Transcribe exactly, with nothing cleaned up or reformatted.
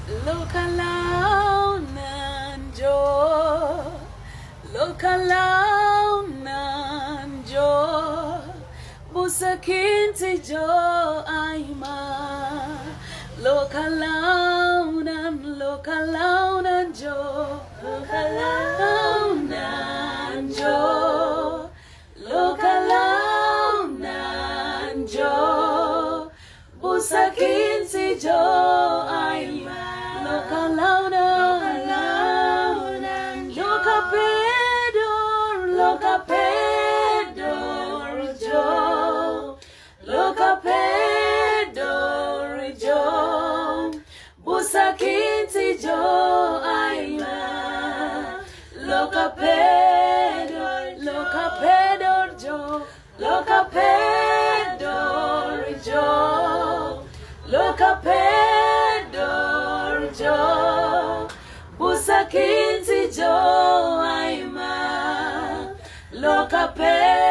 Lokalaunan jo, lokalaunan jo, busakinti jo aima. Lokalaunan, lokalaunan jo, lokalaunan jo, lokalaunan jo, busakinti jo aima. Lokalaunan, lokapedor, lokapedor jo, lokapedor jo, busakinti jo aima. Lokapedor, lokapedor jo, lokapedor jo, lokapedor jo, busakinti jo aima. Lokapedor